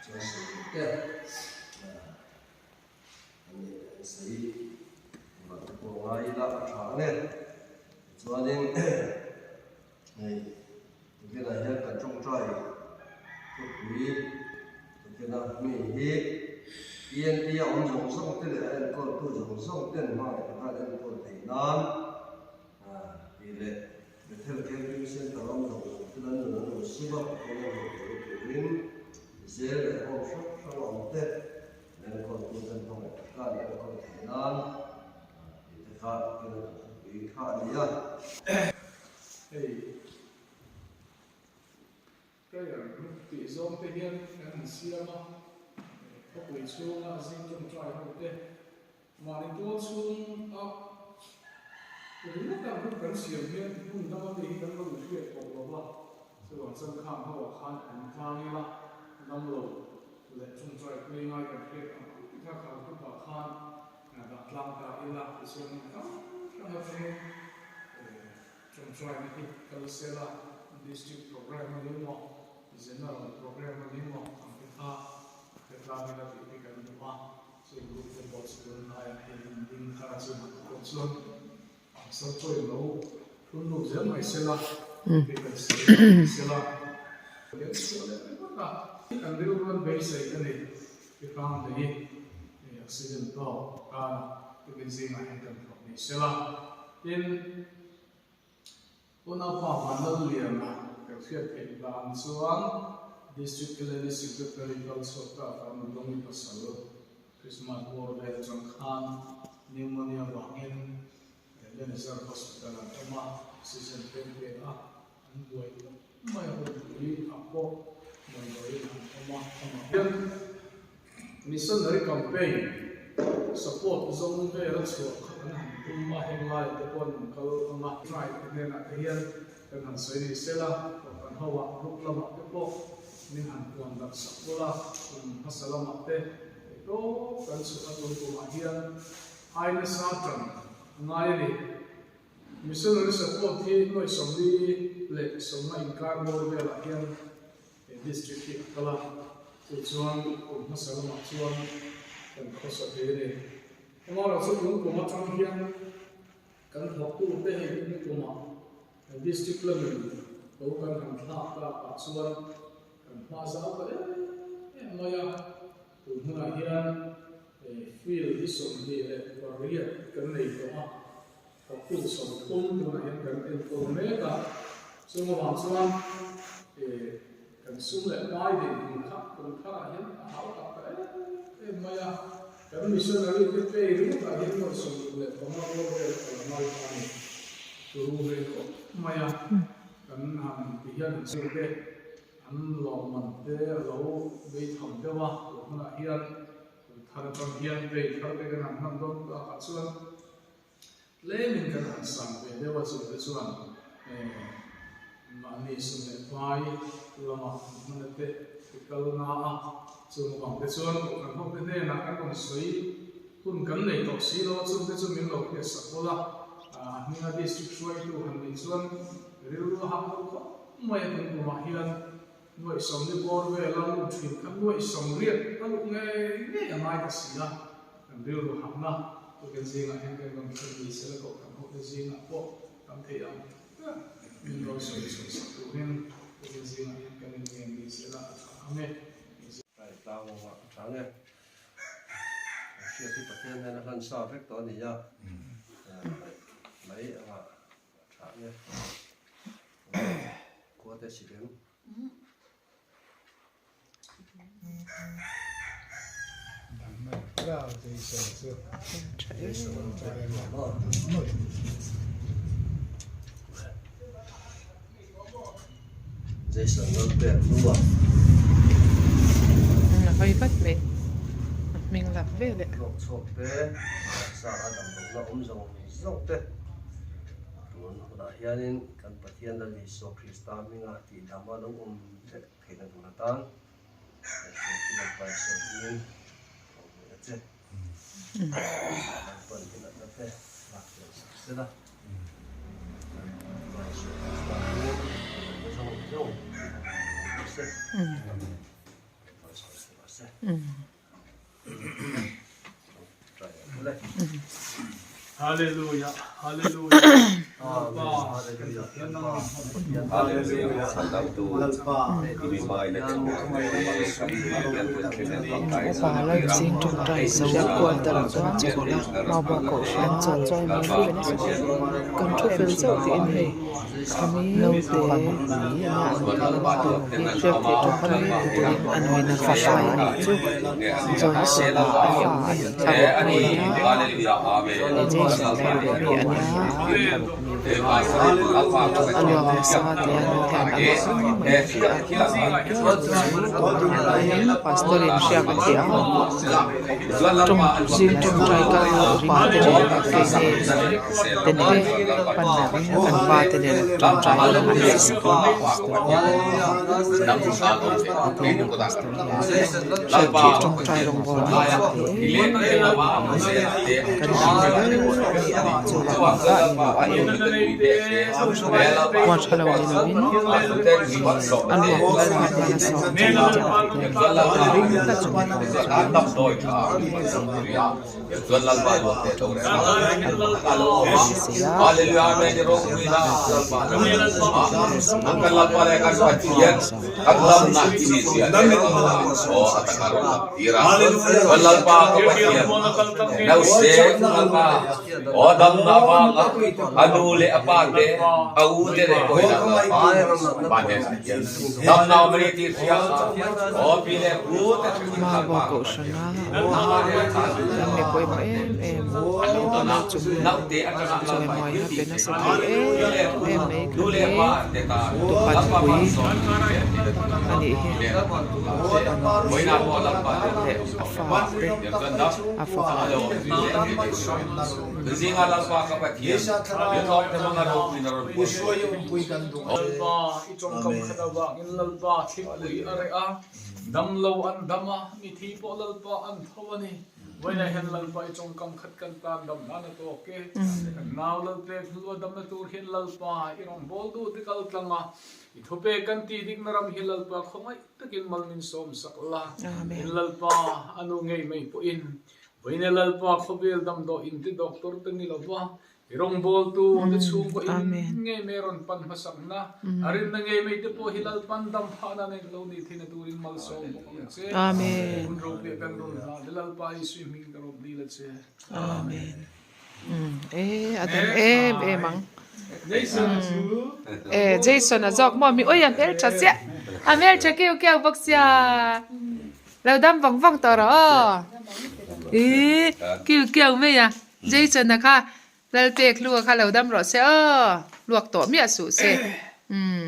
Chuan sawi te an nih an sawi engmah te pawh ngai ila a tha ang e. Tichuanin hei tukinah hian kan tawngtai thupui tukina mi hi TNT a awm zawng zawng te leh a enkawltu zawng zawng ten hmangaih taka an enkawl theih nan tih leh Bethel Camping Centre awm zawng zawng te lan nun an lo sim a, Pathian a hlawh theihna turin zel leh home hrang hrang a awm te an enkawltu ten hmangaih taka an enkawl theih nan tih te kha Pathian a kan thupui kha a ni a. Hei prayer group tih zawng te hian kan han siam a, khawpui chhunga zing tawngtai ho te Mahni tual chhung a ringawt ang hun kan siam hian hmun dang ami hi kan lo inhriat tawh lo va, chuvang chuan khang ho ah khan awm tlang ila dam lo leh tawngtai pui ngai kan hriat ang ang te kha kha group ah khan dah tlang ta ila tichuan hmun hrang hrang atangin tawngtaina hi kal sela district program a ni maw general program a ni maw ang te kha pe tlang ila tih hi kan duh a. Chu group te pawh chu laiah hei an ding thar a, chu hnam pawh chuan an sal chawi lo thun lut zel mai sela, tih kan sawi mai sela. Kan chhuah leh ringawt a, kan rilru an beisei a ni. Pi Hrangdei accident tawk kara tukin zingah hian kan thawk ni sela. Tin, Unaupa Vanlalliana kan hriat theih dan chuan District LNE Secretary kal chhuak ta Farnu Dawngi pasal Christmas bawr vel atang khan pneumonia vangin Lenezer Hospital an awm a, oxygen peng pek a, an buai khawp mai a, hunpui ah pawh damdawiin an awm a, amah hian Missionary campaign support zawng vel a chhuah kha kan han tum a, heng laiah te pawh an rawn kal ang a. Try te hnenah te hian kan han sawi ni sela, kohhran ho ah group lamah te pawh min han puan darh sak bawlh a, kum hmasa lamah te theih tawp kan chhuah a tun kumah hian ai nasa tan a ngai a ni. Missionary support hi nuaih 41 inkar bawr velah hian He district hi a kal a, chu chuan kum hmasa lamah chuan kan khawsa thei a ni. Amaherawh chu tun kum atang hian kan thawktute hei ni kumah district lamin lo kan han thlak takah chuan kan hma zau ta em em mai a, tun hunah hian field hi 28 kan nei tawh a. Thawktu 30 tunah hian kan enkawl mek a, chung avang chuan kan sum leh pai dinhmun kha kum tharah hian a hau tak ta em em mai a, kan missionary te pay ringawtah hian nuaih 65 bawr vel a la ngai ta a ni. Turu ve khawp mai a, kan han ti hian han sawi te an lawmman te a lo bei tham deuh a, tun hunah hian kum thar atang hian pay thar te kan han hman dawn takah chuan Tlemin kan han sang ve deuh a chu te chuan mahni sum leh pai lamah an hman a te i kal na a, chung avang te chuan kohhran ho te hnenah kan rawn sawi hun kan nei tawh si lo a, chung te chu min lo hriat sak bawlh a, a hminga district hruaitu han nih chuan rilru a hak deuh khawp mai a tun kumah hian nuaih 40 bawr vela lut thin kha nuaih 80 a luh ngei ngei a ngai ta si a. Kan rilru hamna tukin zingah hian kan rawn thlen ni sela kohhran hote zingah pawh kan theih ang ber min rawn sawi chhuah sak turin tukin zingah hian kan inngen ni sela a tha ang e. Rai tlang awmah a tha ang e. Kan hriat hi Pathian hian a hlan sa vek tawh a ni a, mai anga a tha ang e. Khua te si reng. Jason Lalpek hnua. A hawi vat mai. A hming lak vel e. Hlawk chhuak te, taksa a damlohna awm zawng zawng te tun hunah hianin kan Pathian Lal Isua Krista hminga tihdama lo awm vek theihna tur atan kan hriat hi Lalpa Isua hmingin ka awm leh a che. Lalpan i natna te lak fel sak se la, Lalpa Isua Krista hmingin i natna zawng zawng. Upa Lalzing tawngtai hriat quarter ah chuan chawlh a Maubuang kohhran chawl kan thu fel chauh tih a ni naute hriat theih tawngtai turin a nuin a fapa a nih chu Johnson a fa a nih chu Jason thlaruk mi a nia. A luak nasa tih a nu hian a lawm mai a ti a pastor in hriak a ti a tawng zing tawngtai kal upa te nen keini te nen pan lovin kan pa te nen tawngtai an neih sak a pastor hian pastor hian hriat theih tawngtai rawngbawl a ni em em kan dam zel a ni ang chu Kua tha lo ni lovin a luak nasa te a sawm tih te ring tlat chu ni chuan Aw damnak vangah a nu le a pa te, a u te le hawinak pa hnenah hian damnak mari ti hria aw pi le pu te Maubuang kohhrana kan mi pawimawh em em lo chung chawimawi a pe nasa thei em em mai kha hi tupanpui a nih hi leh a fa te a fapa Vawiin Lalpa khawvel damdawi in ti doctor te ni lova, i rawngbawltu te chhungkaw in ngei mai rawn pan hmasakna, a rinna ngei mai te pawh hi Lalpan dam phahna nen lo ni theihna turin malsawm bawk ang che. Hun ropuia kan rawn hlah te Lalpa Isui hming ka rawp dil a che. Amen. E a dam em em ang. E Jason a zawk maw mi ui a hmeltha chiah a hmeltha kiu kiau bawk sia. Lo dam vang vang tawh rawh aw. Ih kiu kiau mai a Jason a kha Lalpek hlua kha lo dam rawh se aw luak tawh miah suh se. Umm.